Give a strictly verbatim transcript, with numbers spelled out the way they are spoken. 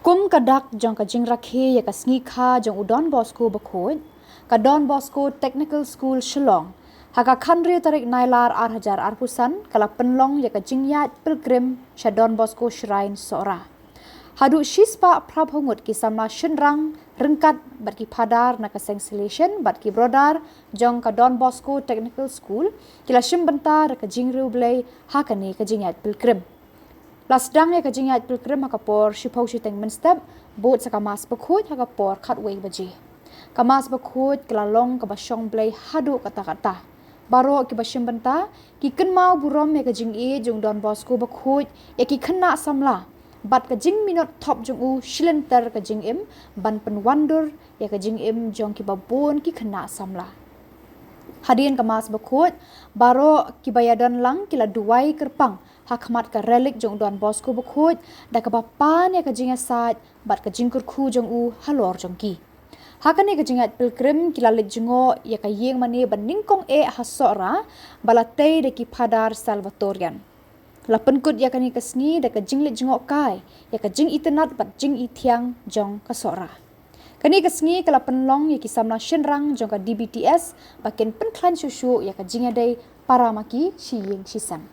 Kum ka dak jong ka jingrakhe ïa ka sngi kha jong u Don Bosco Bakhuid, ka Don Bosco Technical School Shillong, ha ka khathynriew tarik Nailar arhajar arphew san, ka la pynlong ïa ka jingïaid pilgrim sha Don Bosco Shrine Sohra. Haduh shispah phraphew ngut ki samla shynrang ryngkat bad ki phadar na ka seng Salesian bad ki brodar jong ka Don Bosco Technical School ki la shim bynta da ka jingriewblei ha kane ka jingïaid pilgrim. La sdang ïa ka jingïaid pilgrim ha ka por shiphew shiteng mynstep, bud sa ka Mass Bakhuid ha ka por khatwei baje. Ka Mass Bakhuid ka la long kaba shong blei haduh katta katta. Baroh kiba shim bynta ki kynmaw burom ïa ka jingïeit jong u Don Bosco Bakhuid ïa ki khynnah samla, bad ka jingminot thop jong u shilynter ka jingim ban pynwandur ïa ka jingim jong kiba bun ki khynnah samla. Hadien ka Mass Bakhuid, baroh kiba ïadon lang ki la duwai kyrpang ha khmat ka relik jong u Don Bosco Bakhuid, da kaba pan ïa ka jingïasaid bad ka jingkyrkhu jong u halor jong ki. Ha kane ka jingïaid pilgrim ki la leit jngoh ïa ka ïing mane ba nyngkong eh ha Sohra, ba la tei da ki phadar Salvatorian. La pynkut ïa kane ka sngi da ka jingleit jngoh kai ïa ka jingitynnad bad jingithiang jong ka Sohra. Kane ka sngi ka la pynlong ïa ki samla shynrang jong ka D B T S ba kin pynkhlaiñ shuh shuh ïa ka jingïadei para ma ki shi ïing shi sem.